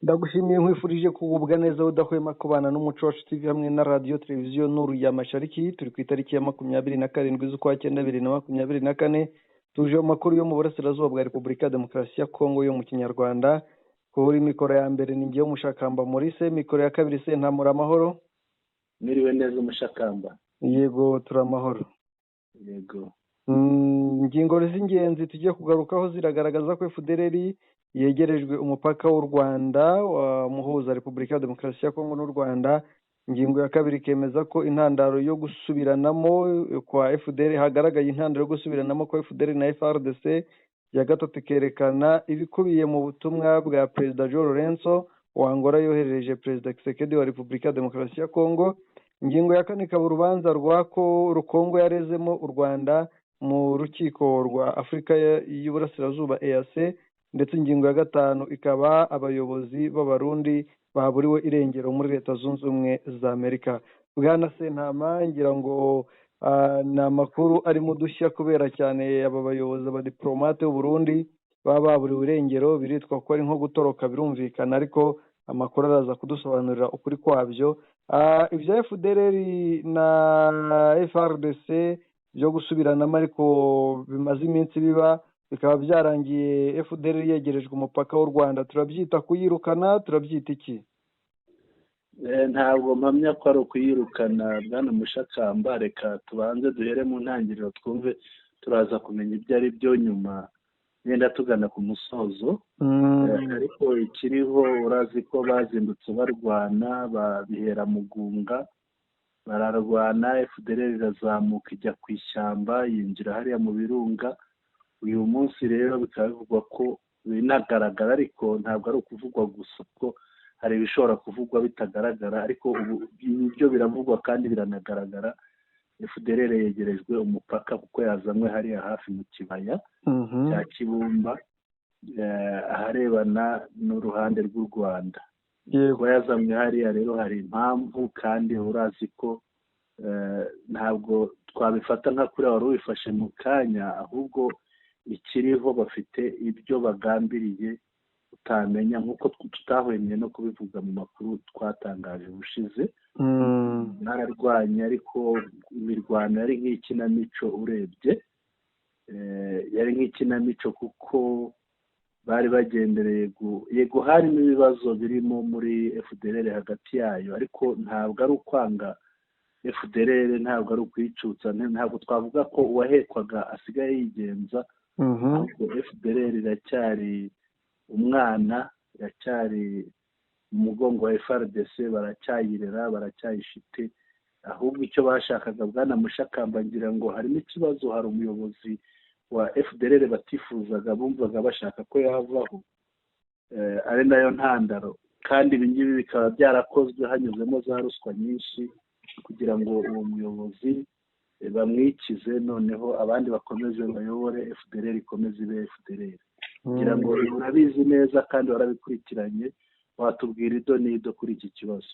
Ndagushimiye, nkwifurije kugubwa neza, udahwema kubana n'Umuco Wacu TV hamwe na Radiyo Televiziyo Nuru ya Mashariki. Turi ku itariki ya 27 z'ukwa cyenda 2024. Tuje mu makuru yo mu burasirazuba bwa Repubulika ya Demokarasi ya Kongo yo mu Kinyarwanda. Kuri mikoro ya mbere ni ngewe Umushakamba Maurice, mikoro ya kabiri Sentamura Amahoro. Mwiriwe neza, Umushakamba. Yego, turi amahoro. Yego. Ingingo z'ingenzi tugiye kugarukaho ziragaragaza ko FDLR yegerejwe umupaka w'u Rwanda wa muhuza Repubulika ya Demokarasi ya Kongo n'u Rwanda. Ingingo ya kabiri ikemeza ko intandaro yo gusubiranamo kwa FDLR, hagaragaye intandaro yo gusubiranamo kwa FDLR na FARDC. Iya gatatu ikerekana ibikubiye mu butumwa bwa Perezida João Lourenço wa Angola yoherereje Perezida Tshisekedi wa Repubulika ya Demokarasi ya Kongo. Ingingo ya kane ikaba urubanza rwa ko Kongo yarezemo u Rwanda mu Rukiko rwa Afurika y'Uburasirazuba, EAC. Ndetse ingingo ya gatanu ikaba abayobozi b'Abarundi baburiwe irengero muri Leta Zunze Ubumwe za Amerika. Bwana Sentama, ngira ngo ni amakuru arimo udushya kubera cyane aba bayobozi, abadiplomate b'u Burundi baba baburiwe irengero. Biritwa ko ari nko gutoroka, birumvikana, ariko amakuru araza kudusobanurira ukuri kwabyo. Ibya FDLR na FARDC byo gusubiranamo ariko bimaze iminsi biba, bikaba byarangiye FDLR yegerejwe umupaka w'u Rwanda, turabyita kuyirukana, turabyita iki? Ntabwo mpamya ko ari ukuyirukana, bwana Mushakamba. Reka tubanze duhere mu ntangiriro twumve, turaza kumenya ibyo ari byo nyuma wenda tugana ku musozo. Ariko ikiriho, urazi ko bazindutse barwana, babihera Mugunga bararwana, FDLR irazamuka ijya ku ishyamba, yinjira hariya mu birunga. Uyu munsi rero bikaba bivugwa ko binagaragara, ariko ntabwo ari ukuvugwa gusa, ko hari ibishobora kuvugwa bitagaragara, ariko ubu ibyo biravugwa kandi biranagaragara. FDLR yegerejwe umupaka kuko yazanywe hariya hafi mu kibaya cya Kibumba, aharebana n'uruhande rw'u Rwanda. Kuba yazanywe hariya rero hari impamvu, kandi urazi ko ntabwo twabifata nka kuriya wari ubifashe mu kanya, ahubwo ikiriho bafite ibyo bagambiriye utamenya, nk'uko tutahwemye no kubivuga mu makuru twatangaje ubushize. Bararwanye, ariko imirwano yari nk'ikinamico. Urebye yari nk'ikinamico kuko bari bagendereye. Yego, harimo ibibazo birimo muri FDLR hagati yayo, ariko ntabwo ari ukwanga FDLR, ntabwo ari ukuyicutsa, ntabwo twavuga ko uwahekwaga asigaye yigenza, ahubwo FDLR iracyari umwana, iracyari mu mugongo wa FARDC, baracyayirera, baracyayifite. Ahubwo icyo bashakaga, bwana Mushakamba, ngira ngo harimo ikibazo, hari umuyobozi wa FDLR batifuzaga, bumvaga bashaka ko yavaho, ari nayo ntandaro. Kandi ibi ngibi bikaba byarakozwe hanyuzemo za ruswa nyinshi kugira ngo uwo muyobozi bamwikize, noneho abandi bakomeze bayobore FDLR, ikomeze ibe FDLR. Kugira ngo urabizi neza kandi warabikurikiranye, watubwira ido n'ido kuri iki kibazo.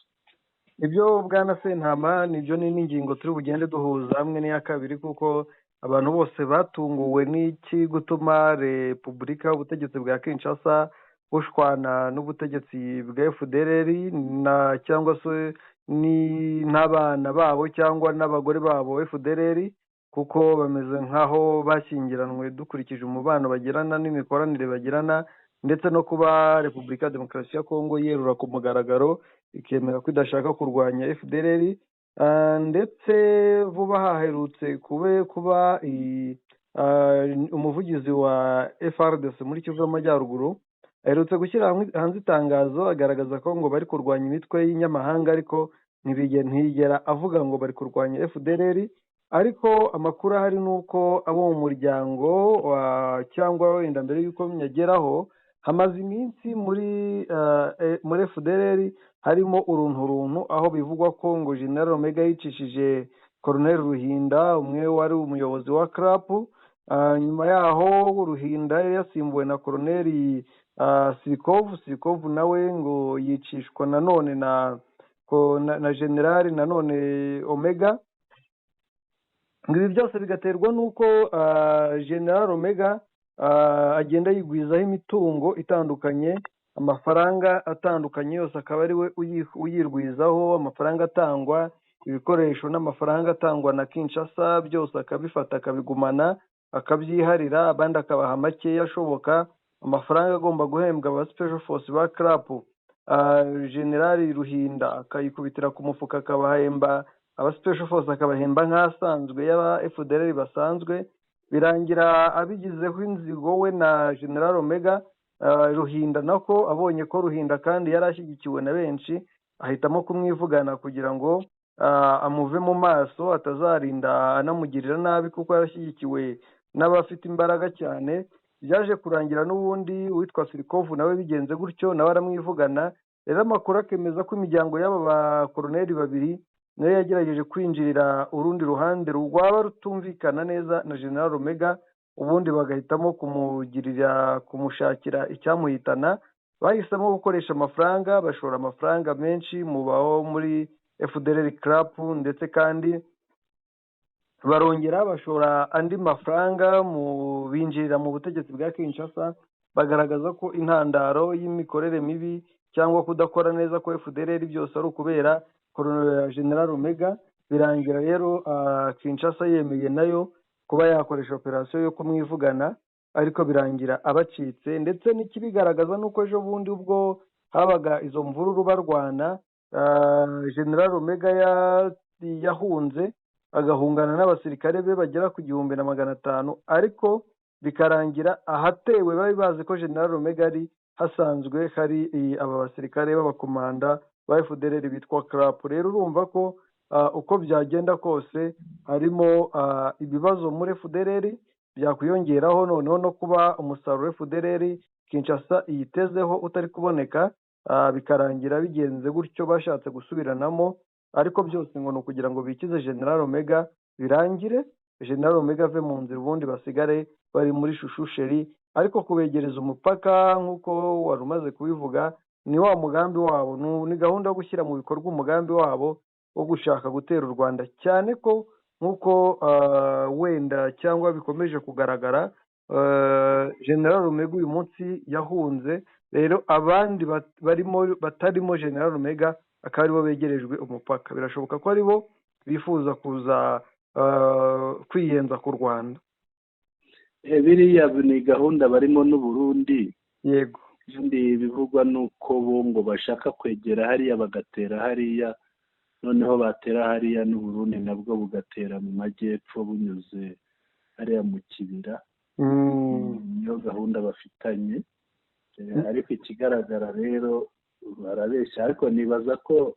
Ibyo, bwana Sentama, nibyo, ni n'ingingo turi bugende duhuza hamwe n'iya kabiri, kuko abantu bose batunguwe n'iki gutuma Repubulika, ubutegetsi bwa Kinshasa bushwana n'ubutegetsi bwa FDLR na cyangwa se ni n'abana babo cyangwa n'abagore babo FDLR, kuko bameze nk'aho bashyingiranwe dukurikije umubano bagirana n'imikoranire bagirana, ndetse no kuba Repubulika ya Demokarasi ya Kongo yerura ku mugaragaro ikemera ko idashaka kurwanya FDLR. Ndetse vuba haherutse kuba umuvugizi wa FARDC muri Kivu y'Amajyaruguru aherutse gushyira hanze itangazo agaragaza ko ngo bari kurwanya imitwe y'inyamahanga, ariko ntiyigera avuga ngo bari kurwanya FDLR. Ariko amakuru ahari ni uko abo mu muryango cyangwa wenda mbere y'uko nyageraho, hamaze iminsi muri FDLR harimo uruntu runtu, aho bivugwa ko ngo General Omega yicishije Colonel Ruhinda, umwe wari umuyobozi wa CRAP. Nyuma yaho Ruhinda yari yasimbuwe na Colonel Sirikov. Sirikov nawe ngo yicishwa nanone na General nanone Omega. Ngo ibi byose bigaterwa n'uko General Omega agenda yigwizaho imitungo itandukanye. Amafaranga atandukanye yose akaba ari we uyirwizaho, amafaranga atangwa, ibikoresho n'amafaranga atangwa na Kinshasa byose akabifata akabigumana, akabyiharira, abandi akabaha makeya ashoboka. Amafaranga agomba guhembwa aba special force ba CRAP, General Ruhinda akayikubitira ku mufuka, akabahemba aba special force, akabahemba nk'asanzwe y'aba FDLR basanzwe. Birangira abigizeho inzigo we na General Omega. Ruhinda nako abonye ko Ruhinda kandi yari ashyigikiwe na benshi, ahitamo kumwivugana kugira ngo amuve mu maso, atazarinda anamugirira nabi, kuko yarashyigikiwe n'abafite imbaraga cyane. Byaje kurangira n'ubundi witwa Sirikovu nawe bigenze gutyo, nawe aramwivugana. Rero amakuru akemeza ko imiryango y'aba bakoroneri babiri nayo yagerageje kwinjirira urundi ruhande rwaba rutumvikana neza na General Omega, ubundi bagahitamo kumugirira, kumushakira icyamuhitana. Bahisemo gukoresha amafaranga, bashora amafaranga menshi mu baho muri FDLR CRAP, ndetse kandi barongera bashora andi mafaranga mu binjirira mu butegetsi bwa Kinshasa, bagaragaza ko intandaro y'imikorere mibi cyangwa kudakora neza ko FDLR byose ari ukubera General Omega. Birangira rero Kinshasa yemeye nayo kuba yakoresha operasiyo yo kumwivugana, ariko birangira abacitse. Ndetse n'ikibigaragaza nuko ejo bundi ubwo habaga izo mvururu barwana, General Omega yahunze, agahungana n'abasirikare be bagera ku 1500, ariko bikarangira ahatewe bari bazi ko General Omega ari hasanzwe hari aba basirikare b'abakomanda ba FDLR bitwa CRAP. Rero urumva ko uko byagenda kose harimo ibibazo muri FDLR, byakwiyongeraho noneho no kuba umusaruro FDLR Kinshasa iyitezeho utari kuboneka, bikarangira bigenze gutyo, bashatse gusubiranamo. Ariko byose ngo ni ukugira ngo bikize General Omega, birangire General Omega ave mu nzira, ubundi basigare bari muri shushusheri. Ariko kubegereza umupaka nk'uko wari umaze kubivuga ni wa mugambi wabo, ni gahunda yo gushyira mu bikorwa umugambi wabo wo gushaka gutera u Rwanda, cyane ko nk'uko wenda cyangwa bikomeje kugaragara, General Omega uyu munsi yahunze. Rero abandi barimo batarimo General Omega akaba aribo begerejwe umupaka, birashoboka ko aribo bifuza kuza kwiyenza ku Rwanda. Biriya ni gahunda barimo n'u Burundi. Yego. Kandi bivugwa nuko bo ngo bashaka kwegera hariya bagatera hariya, noneho batera hariya n'u Burundi nabwo bugatera mu majyepfo bunyuze hariya mu kibira. Niyo gahunda bafitanye. Ariko ikigaragara rero barabeshya, ariko nibaza ko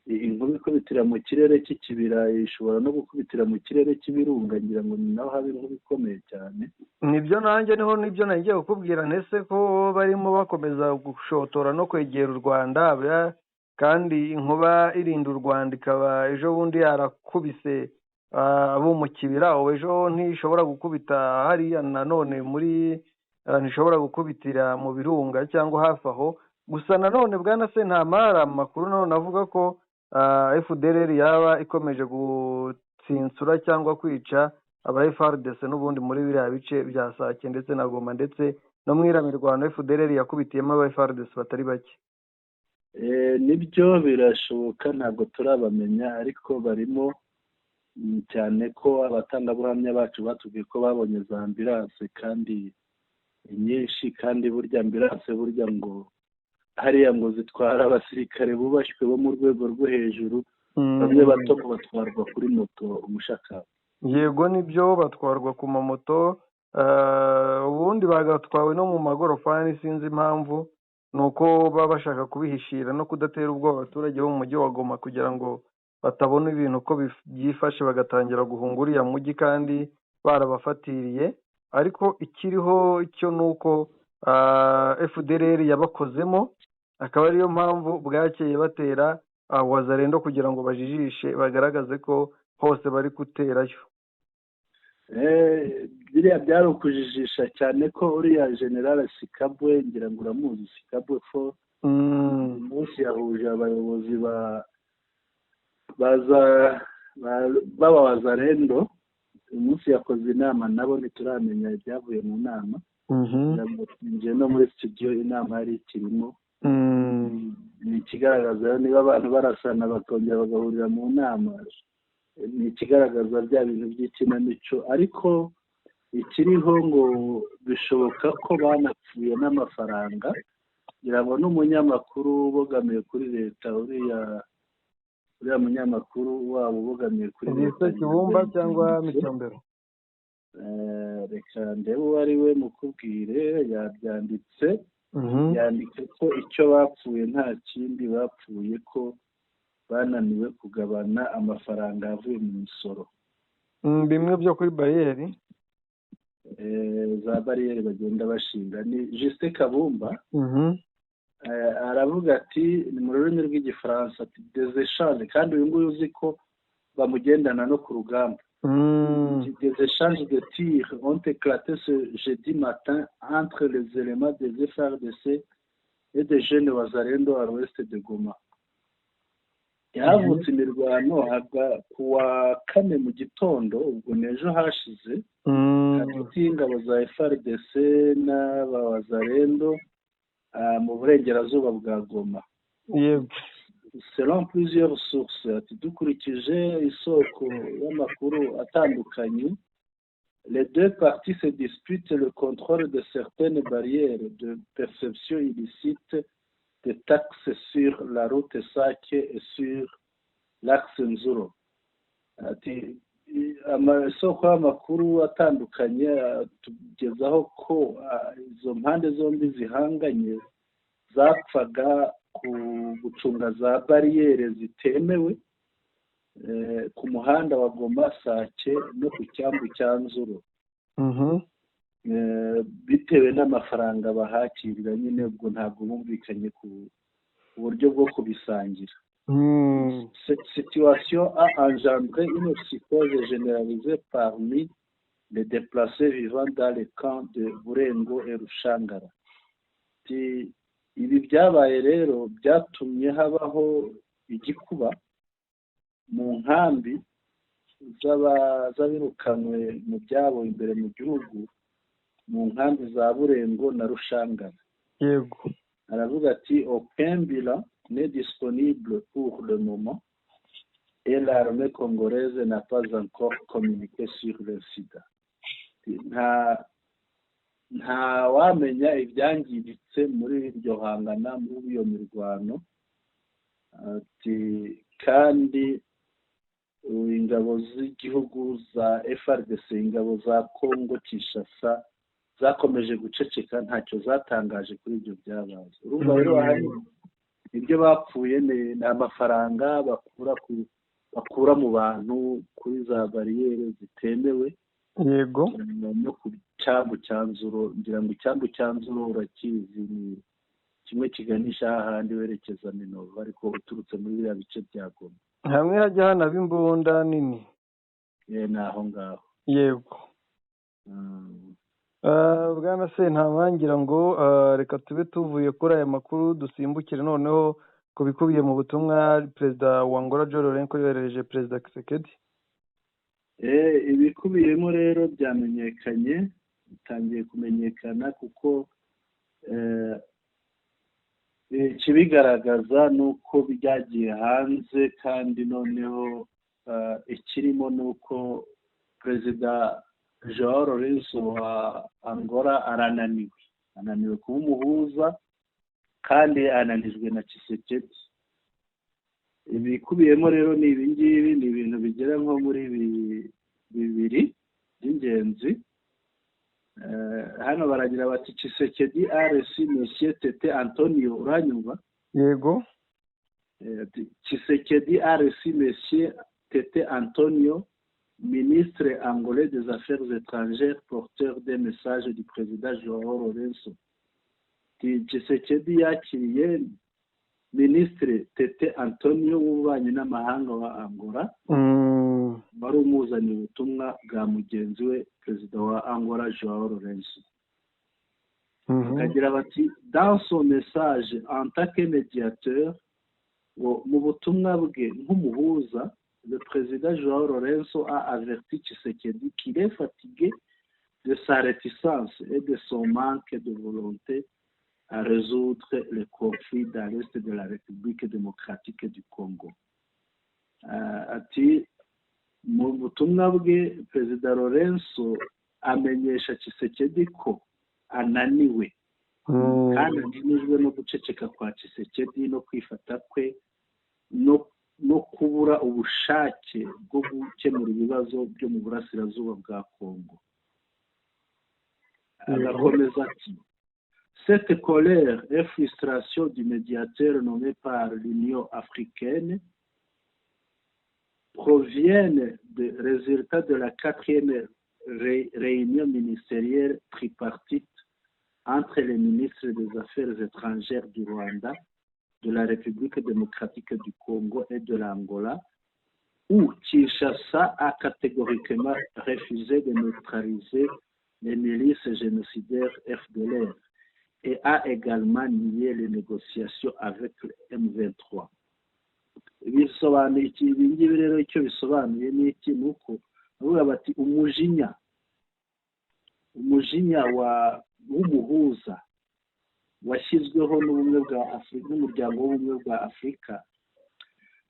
inkuba ikubitira mu kirere cy'ikibira ishobora no gukubitira mu kirere cy'ibirunga, ngira ngo ni naho haba inkuba ikomeye cyane. Nibyo nanjye niho nibyo nagiye kukubwira, ntese ko barimo bakomeza gushotora no kwegera u Rwanda, kandi inkuba irinda u Rwanda ikaba ejo bundi yarakubise abo mu kibira, ejo ntishobora gukubita hariya nanone muri, ntishobora gukubitira mu birunga cyangwa hafi aho. Gusa nanone bwana Sentamara, amakuru nanone avuga ko FDLR yaba ikomeje gutsinsura cyangwa kwica aba FARDC n'ubundi muri biriya bice bya Sake ndetse na Goma, ndetse no mu iramirwano FDLR yakubitiyemo aba FARDC batari bake. Nibyo birashoboka, ntabwo turabamenya, ariko barimo cyane ko abatangabuhamya bacu batubwiye ko babonye za ambulance kandi nyinshi, kandi burya ambulance burya ngo hariya ngo zitwara abasirikare bubashywe bo mu rwego rwo hejuru, bamwe bato batwarwa kuri moto umushaka. Yego nibyo, batwarwa ku mamoto, ubundi bagatwawe no mu magorofani, sinzi impamvu, nuko baba bashaka kubihishira no kudatera ubwoba abaturage bo mu mujyi wa Goma kugira ngo batabona ibintu uko byifashe bagatangira guhunga uriya mujyi kandi barabafatiriye. Ariko ikiriho cyo nuko FDLR yabakozemo, akaba ariyo mpamvu bwakeye batera Wazalendo kugira ngo bajijishe bagaragaze ko hose bari guterayo. Biriya byari ukujijisha cyane ko uriya General Sikabwe, ngira ngo uramuzi, Sikabwe fo umunsi yahuje abayobozi baba Wazalendo, umunsi yakoze inama nabo ntituramenya ibyavuye mu nama. Ngiye no muri studio, inama yari ikirimo. Ni ikigaragaza niba abantu barasana bakongera bagahurira mu nama, ni ikigaragaza bya bintu by'ikinamico. Ariko ikiriho ngo bishoboka ko banapfuye n'amafaranga. Ngira ngo n'umunyamakuru ubogamiye kuri leta, uriya munyamakuru wabo ubogamiye kuri leta. Kibumba cyangwa Micombero? Reka ndebe uwo ari we mukubwire. Yabyanditse, yanditse ko icyo bapfuye nta kindi bapfuye, ko bananiwe kugabana amafaranga yavuye mu misoro. Bimwe byo kuri bariyeri. Za bariyeri bagenda bashinga. Ni Justin Kabumba. Aravuga ati, ni mu rurimi rw'Igifaransa, ati "Des échanges", kandi uyu nguyu uzi ko bamugendana no ku rugamba. "Des échanges de tirs ont éclaté ce jeudi matin entre les éléments des FARDC et des jeunes Wazalendo à l'ouest de Goma." Havutse imirwano ku wa kane mu gitondo, ubwo n'ejo hashize, hagati y'ingabo za FARDC n'aba Wazalendo mu burengerazuba bwa Goma. Selon plusieurs sources, ati dukurikije isoko y'amakuru atandukanye, les deux parties se disputent le contrôle de certaines barrières de perception illicite de taxes sur la route Sake et sur l'axe Nzuro. Ati amasoko y'amakuru atandukanye atugezaho ko izo mpande zombi zihanganye zapfaga ku gucunga za bariyeri zitemewe ku muhanda wa Goma Sake no ku cyambu cya Nzuro, bitewe n'amafaranga bahakirira nyine. Ubwo ntabwo bumvikanye ku buryo bwo kubisangira. Cette situation a engendré une psychose généralisée parmi les déplacés vivant dans les camps de Burengo et Rushangara. Ibi byabaye rero byatumye habaho igikuba mu nkambi z'abirukanywe mu byabo imbere mu gihugu, mu nkambi za Burengo na Rushangara. Aravuga ati "Aucun bilan n'est disponible pour le moment et l'armée congolaise n'a pas encore communiqué sur l'incident." Nta wamenya ibyangiritse muri iryo hangana, muri iyo mirwano. Ati kandi ingabo z'igihugu za FARDC, ingabo za Congo Kinshasa, zakomeje guceceka, ntacyo zatangaje kuri ibyo byabaye. Urumva rero ahanini ibyo bapfuye ni amafaranga bakura mu bantu kuri za bariyeri zitemewe no ku cyambu cya Nzuro. Ngira ngo icyambu cya Nzuro urakizi, ni kimwe kiganisha hahandi werekeza Minova, ariko uturutse muri biriya bice bya Goma. Hamwe hajya hanaba imbunda nini. Ni aho ngaho. Yego. Bwana Sentama, ngo reka tube tuvuye kuri aya makuru, dusimbukire noneho ku bikubiye mu butumwa Perezida wa Angola João Lourenço yoherereje Perezida Tshisekedi. Ibikubiyemo rero byamenyekanye, bitangiye kumenyekana, kuko ikibigaragaza ni uko byagiye hanze. Kandi noneho ikirimo ni uko Perezida João Lourenço wa Angola arananiwe, ananiwe kuba umuhuza, kandi ananijwe na Tshisekedi. Ibikubiyemo rero ni ibi ngibi, ni ibintu bigera nko muri bibiri by'ingenzi. Hano baragira bati "Tshisekedi a reçu Monsieur Tete Antonio", uranyumva? Yego. "Tshisekedi a reçu Monsieur Tete Antonio, ministre angolais des Affaires étrangères, porteur des messages du président João Lourenço." Tshisekedi yakiriye Minisitiri Tete Antonio w'ububanyi n'amahanga wa Angola, wari umuzaniye ubutumwa bwa mugenzi we Perezida wa Angola João Lourenço. Bakagira bati "Dans son message en tant que médiateur", ngo mu butumwa bwe nk'umuhuza, "le président João Lourenço a averti Tshisekedi qu'il est fatigué de sa réticence et de son manque de volonté à résoudre le conflit dans l'est de la République démocratique du Congo. Ati mu butumwa bwe, Perezida Lourenço amenyesha Tshisekedi ko ananiwe kandi ananijwe no guceceka kwa Tshisekedi no kwifata kwe no kubura ubushake bwo gukemura ibibazo byo mu burasirazuba bwa Kongo. Agakomeza ati: "Cette colère et frustration du médiateur nommé par l'Union africaine proviennent des résultats de la quatrième réunion ministérielle tripartite entre les ministres des Affaires étrangères du Rwanda, de la République démocratique du Congo et de l'Angola, où Kinshasa a catégoriquement refusé de neutraliser les milices génocidaires FDLR et a également nié les négociations avec le M23." Bisobanuye iki ibi ngibi rero? Icyo bisobanuye ni iki? Ni uko bavuga bati umujinya wa w'umuhuza washyizweho n'ubumwe bwa Afurika, n'Umuryango w'Ubumwe bwa Afurika,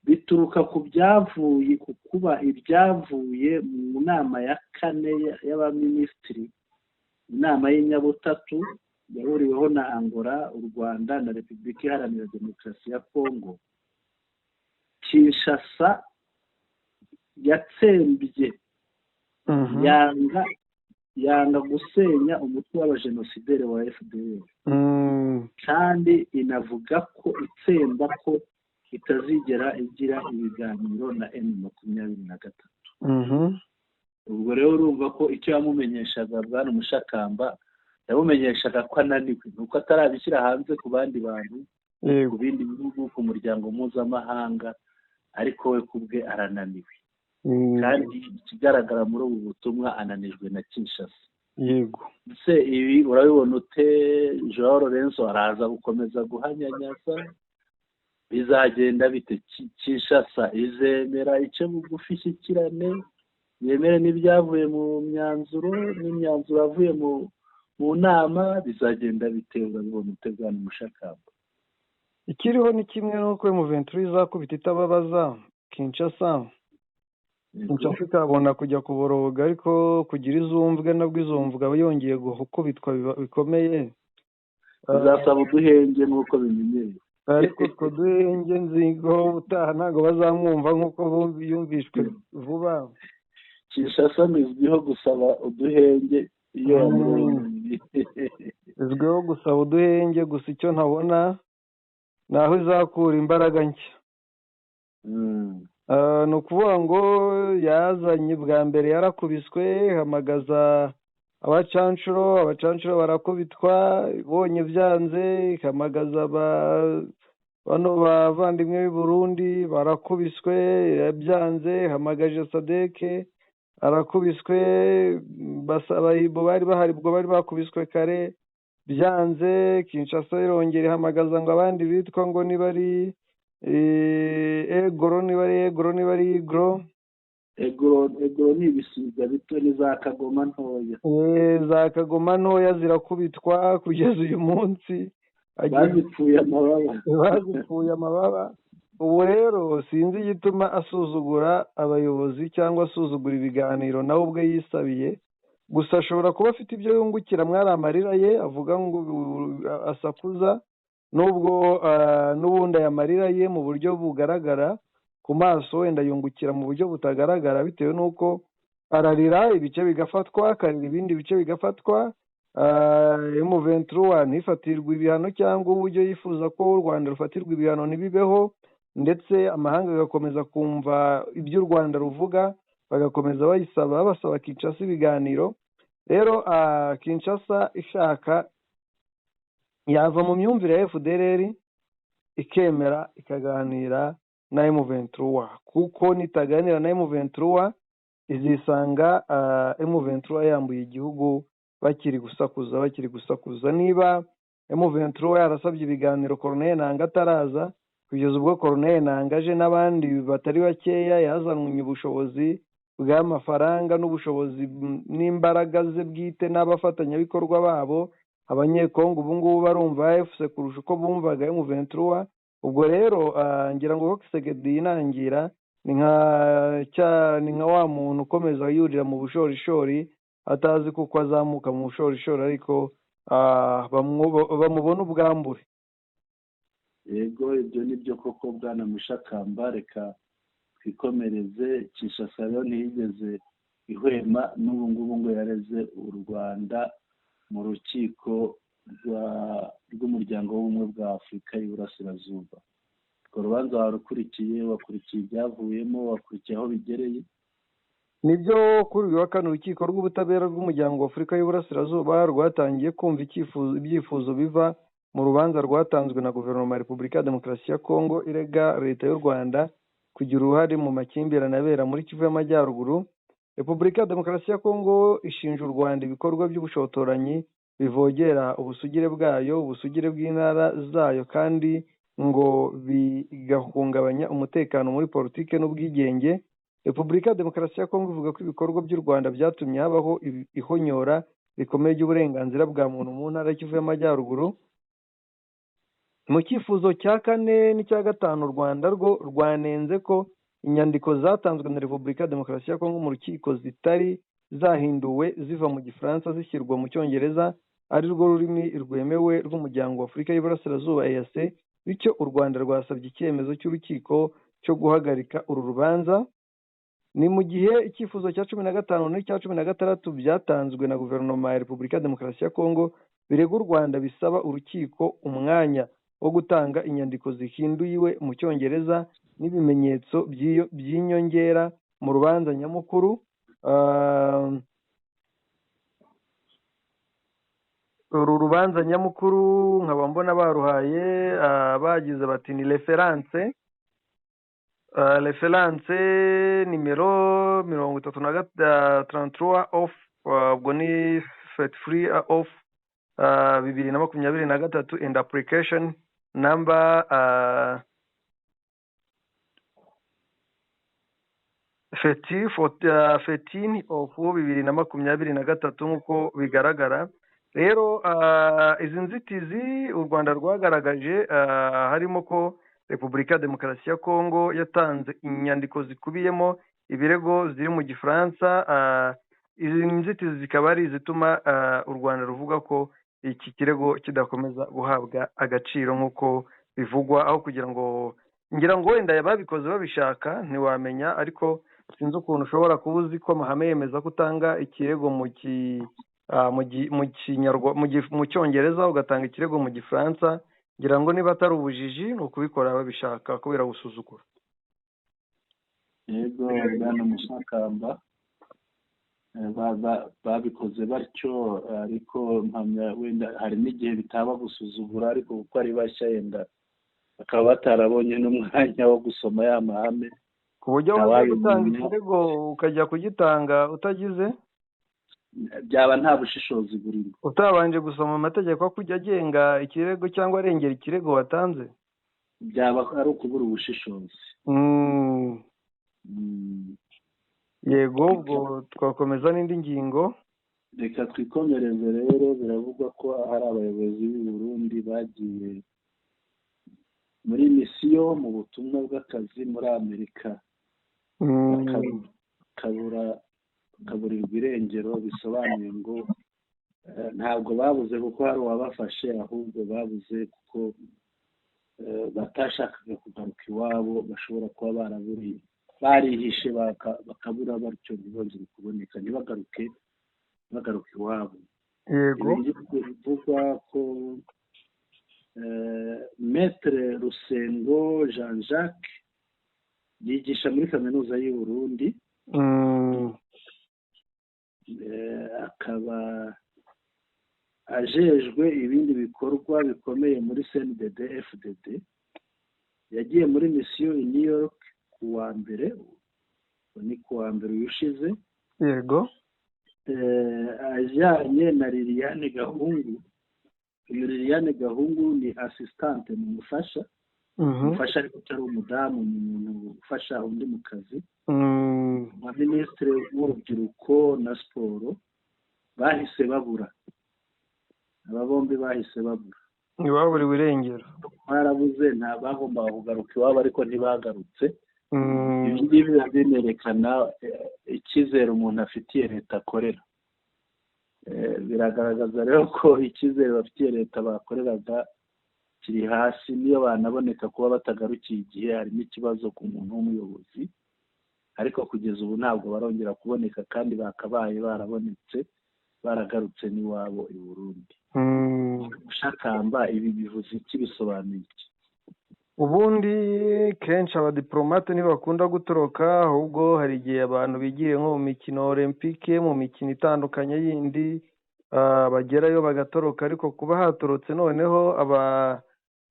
bituruka ku byavuye ku kuba ibyavuye mu nama ya kane y'abaminisitiri, inama y'inyabutatu yahuriweho na Angola, u Rwanda na Repubulika Iharanira Demokarasi ya Kongo. Kinshasa yatsembye, yanga gusenya umutwe w'abajenosideri wa FDLR, kandi inavuga ko itsemba ko itazigera igira ibiganiro na M23. Ubwo rero urumva ko icyo yamumenyeshaga, bwana Umushakamba, yamumenyeshaga ko ananiwe, ni uko atarabishyira hanze ku bandi bantu, ku bindi bihugu, ku muryango mpuzamahanga, ariko we ku bwe arananiwe. Kandi ikigaragara muri ubu butumwa, ananijwe na Kinshasa. Ese ibi urabibona ute? João Lourenço araza gukomeza guhanyanyaza? Bizagenda bite? Kinshasa izemera ice bugufi, ishyikirane, yemere n'ibyavuye mu myanzuro n'imyanzuro yavuye mu nama? Bizagenda bite? Urabibona ute, bwana Umushakamba? Ikiriho ni kimwe, n'uko M23 izakubita itababaza Kinshasa, Kinshasa ikabona kujya kuboroga, ariko kugira izumvwe nabwo izumvwa yongeye gukubitwa bikomeye. Bizasaba uduhenge nk'uko bimenyereye. Ariko utwo duhenge nzigo ubutaha ntabwo bazamwumva nk'uko yumvishwe vuba. Kinshasa izwiho gusaba uduhenge iyo Izwiho gusaba uduhenge gusa. Icyo ntabona ni aho izakura imbaraga nshya. Ni ukuvuga ngo yazanye bwa mbere yarakubiswe, ihamagaza abacanshuro, abacanshuro barakubitwa. Ibonye byanze, ihamagaza bano bavandimwe b'i Burundi, barakubiswe. Byanze, ihamagaje SADC, arakubiswe. Basaba bari bahari ubwo bari bakubiswe kare. Byanze, Kinshasa irongera ihamagaza ngo abandi bitwa ngo niba ari egoro, niba ari egoro, niba ari igro. Egoro, egoro ni ibisiga bito, ni za kagoma ntoya. Za kagoma ntoya zirakubitwa kugeza uyu munsi. Bazipfuye amababa. Bazipfuye amababa. Ubu rero sinzi igituma asuzugura abayobozi cyangwa asuzugura ibiganiro nawe ubwe yisabiye. Gusa ashobora kuba afite ibyo yungukira mwari amarira ye avuga ngo asakuza, nubwo n'ubundi aya marira ye mu buryo bugaragara ku maso, wenda yungukira mu buryo butagaragara, bitewe n'uko ararira ibice bigafatwa, akarira ibindi bice bigafatwa, M23 ntifatirwe ibihano, cyangwa uburyo yifuza ko u Rwanda rufatirwa ibihano ntibibeho, ndetse amahanga agakomeza kumva ibyo u Rwanda ruvuga, bagakomeza bayisaba, basaba Kinshasa ibiganiro. Rero Kinshasa ishaka yava mu myumvire ya FDLR, ikemera ikaganira na M23, kuko nitaganira na M23 izisanga M23 yambuye igihugu bakiri gusakuza, bakiri gusakuza. Niba M23 yarasabye ibiganiro Corneille Nangaa ataraza, kugeza ubwo Corneille Nangaa aje n'abandi batari bakeya, yazanwe ubushobozi. bw'amafaranga n'ubushobozi n'imbaraga ze bwite n'abafatanyabikorwa babo. Abanyekongo ubu ngubu barumva AFC kurusha uko bumvaga M23. Ubwo rero ngira ngo Tshisekedi yinangira ni nka wa muntu ukomeza yurira mu bushorishori atazi kuko azamuka mu bushorishori, ariko bamubona ubwambure. Yego, ibyo ni byo koko bwana Mushakamba. Reka twikomereze. Kinshasa rero ntiyigeze ihwema, n'ubu ngubu ngo yareze u Rwanda mu rukiko rw'umuryango w'ubumwe bwa Afurika y'Iburasirazuba. Urwo rubanza warukurikiye, wakurikiye ibyavuyemo, wakurikiye aho bigereye? Nibyo, kuri uyu wa kane urukiko rw'ubutabera rw'umuryango wa Afurika y'Iburasirazuba rwatangiye kumva ibyifuzo biva mu rubanza rwatanzwe na guverinoma ya Repubulika ya Demokarasi ya Kongo irega leta y'u Rwanda kugira uruhare mu makimbirane abera muri Kivu y'Amajyaruguru. Repubulika ya Demokarasi ya Kongo ishinja u Rwanda ibikorwa by'ubushotoranyi bivogera ubusugire bwayo, ubusugire bw'intara zayo, kandi ngo bigahungabanya umutekano muri politike n'ubwigenge. Repubulika ya Demokarasi ya Kongo ivuga ko ibikorwa by'u Rwanda byatumye habaho ihonyora rikomeye ry'uburenganzira bwa muntu mu ntara y'Kivu y'Amajyaruguru. Mu cyifuzo cya kane n'icya gatanu, u Rwanda rwo rwanenze ko inyandiko zatanzwe na Repubulika ya Demokarasi ya Kongo mu rukiko zitari zahinduwe ziva mu Gifaransa zishyirwa mu Cyongereza, ari rwo rurimi rwemewe rw'umuryango wa Afurika y'Iburasirazuba EAC. Bityo u Rwanda rwasabye icyemezo cy'urukiko cyo guhagarika uru rubanza. Ni mu gihe icyifuzo cya 15 n'icya 16 byatanzwe na guverinoma ya Repubulika ya Demokarasi ya Kongo birega u Rwanda bisaba urukiko umwanya wo gutanga inyandiko zihinduwe mu Cyongereza n'ibimenyetso by'inyongera mu rubanza nyamukuru. Uru rubanza nyamukuru nkaba mbona baruhaye bagize bati ni reference nimero 33 off, ubwo ni free off 2023 and application number 13 of 2023 nk'uko bigaragara. Rero izi nzitizi u Rwanda rwagaragaje harimo ko Repubulika ya Demokarasi ya Kongo yatanze inyandiko zikubiyemo ibirego ziri mu Gifaransa. Izi nzitizi zikaba ari izituma u Rwanda ruvuga ko iki kirego kidakomeza guhabwa agaciro nk'uko bivugwa, aho kugira ngo ngira ngo wenda babikoze babishaka ntiwamenya, ariko sinzi ukuntu ushobora kuba uzi ko amahame yemeza ko utanga ikirego mu Cyongereza ugatanga ikirego mu Gifaransa. Ngira ngo niba atari ubujiji ni ukubikora babishaka kubera gusuzugura. Yego bwana Mushakamba, babikoze batyo, ariko mpamya wenda hari n'igihe bitaba gusuzugura, ariko kuko ari bashya yenda bakaba batarabonye n'umwanya wo gusoma ya mahame, ku buryo wajya gutanga ikirego ukajya kugitanga utagize, byaba nta bushishozi burimo, utabanje gusoma amategeko akujya agenga ikirego cyangwa arengera ikirego watanze, byaba ari ukubura ubushishozi. Yego, ubwo twakomeza n'indi ngingo. Reka twikomereze rero. Biravugwa ko hari abayobozi b'u Burundi bagiye muri misiyo mu butumwa bw'akazi muri Amerika, bakaburirwa irengero. Bisobanuye ngo ntabwo babuze kuko hari uwabafashe, ahubwo babuze kuko batashakaga kugaruka iwabo, bashobora kuba baraburiye barihishe bakabura batyo ntibongere kuboneka, ntibagaruke iwabo. Yego, bivugwa ko Maître Rusengo Jean Jacques yigisha muri kaminuza y'u Burundi, akaba ajejwe ibindi bikorwa bikomeye muri CNDD FDD. Yagiye muri misiyo i New York kuwa mbere, ni kuwa mbere ushize. Yego, ajyanye na Liliane Gahungu. Uyu Liliane Gahungu ni assistante, ni umufasha, umufasha ariko utari umudamu, ni umuntu ufasha undi mu kazi. Nka minisitiri w'urubyiruko na siporo bahise babura, aba bombi bahise babura, ntibaburiwe irengero, barabuze, nta bagombaga kugaruka iwabo ariko ntibagarutse. Ibi ngibi biba binerekana icyizere umuntu afitiye leta akorera. Biragaragaza rero ko icyizere bafitiye leta bakoreraga kiri hasi, niyo banaboneka kuba batagarukiye igihe harimo ikibazo ku muntu w'umuyobozi, ariko kugeza ubu ntabwo barongera kuboneka kandi bakabaye barabonetse baragarutse n'iwabo i Burundi. Mushakamba, ibi bivuze iki, bisobanuye iki? Ubundi kenshi abadiplomate ntibakunda gutoroka, ahubwo hari igihe abantu bigiye nko mu mikino olympique, mu mikino itandukanye yindi, bagerayo bagatoroka, ariko kuba hatorotse noneho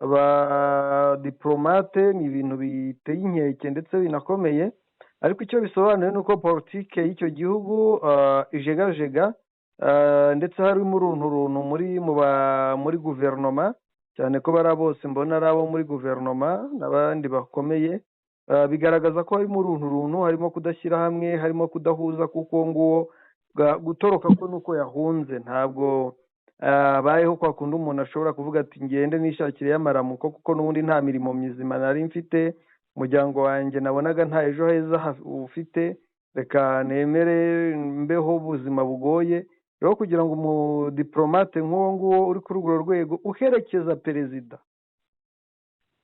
abadiplomate ni ibintu biteye inkeke ndetse binakomeye. Ariko icyo bisobanuye ni uko politike y'icyo gihugu ijegajega, ndetse harimo uruntu muri guverinoma, cyane ko bari bose mbona ari abo muri guverinoma n'abandi bakomeye. Bigaragaza ko harimo uruntu, harimo kudashyira hamwe, harimo kudahuza, kuko nguwo gutoroka ko nuko yahunze, ntabwo abayeho kwa kundi umuntu ashobora kuvuga ati ngende nishakire y'amaramuko, kuko n'ubundi nta mirimo mizima nari mfite, umuryango wanjye nabonaga nta ejo heza ufite, reka nemere mbeho ubuzima bugoye. Rero kugira ngo umudiplomate nk'uwo nguwo uri kuri urwo rwego uherekeza perezida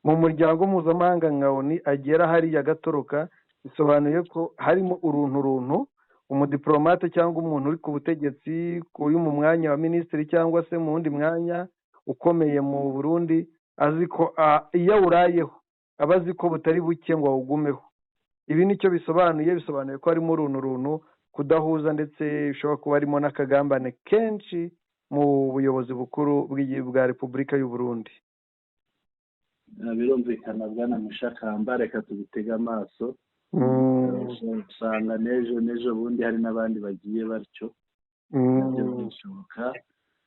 mu muryango mpuzamahanga nka ONU agera hariya agatoroka, bisobanuye ko harimo uruntu umudiplomate cyangwa umuntu uri ku butegetsi, uri mu mwanya wa minisitiri cyangwa se mu wundi mwanya ukomeye mu Burundi, azi ko iyo awurayeho aba azi ko butari buke ngo awugumeho. Ibi nicyo bisobanuye, bisobanuye ko harimo uruntu kudahuza, ndetse bishobora kuba harimo n'akagambane kenshi mu buyobozi bukuru bwa Repubulika y'u Burundi. Birumvikana bwana Mushakamba, reka tubitege amaso, usanga n'ejo bundi hari n'abandi bagiye batyo, nabyo birashoboka.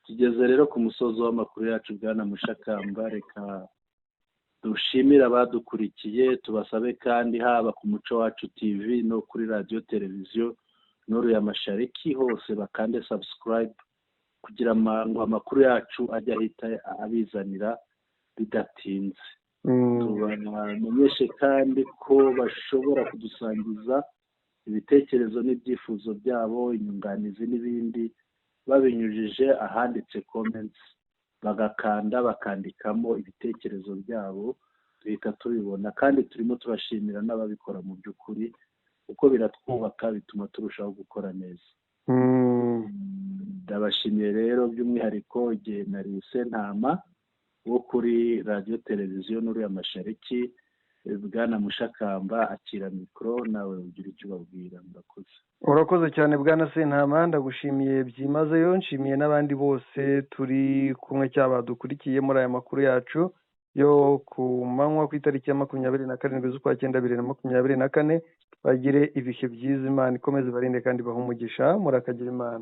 Tugeze rero ku musozo w'amakuru yacu bwana Mushakamba, reka dushimire abadukurikiye, tubasabe kandi haba ku Muco Wacu TV no kuri radiyo televiziyo Nuru ya Mashariki hose bakande subscribe kugira ngo amakuru yacu ajye ahita abizanira bidatinze. Tubamenyeshe kandi ko bashobora kudusangiza ibitekerezo n'ibyifuzo byabo, inyunganizi n'ibindi, babinyujije ahanditse comments, bagakanda bakandikamo ibitekerezo byabo, duhita tubibona. Kandi turimo turashimira n'ababikora mu by'ukuri, kuko biratwubaka, bituma turushaho gukora neza. Ndabashimiye rero by'umwihariko igihe nari Sentama wo kuri radiyo televiziyo Nuru ya Mashariki. Bwana Mushakamba, akira mikoro nawe ugira icyo ubabwira. Murakoze. Urakoze cyane bwana Sentama, ndagushimiye byimazeyo, nshimiye n'abandi bose turi kumwe cyangwa badukurikiye muri aya makuru yacu yo ku manywa ku itariki ya 27 z'ukwa 9 2024. Bagire ibihe byiza, Imana ikomeze ibarinde kandi ibahe umugisha. Murakagira Imana.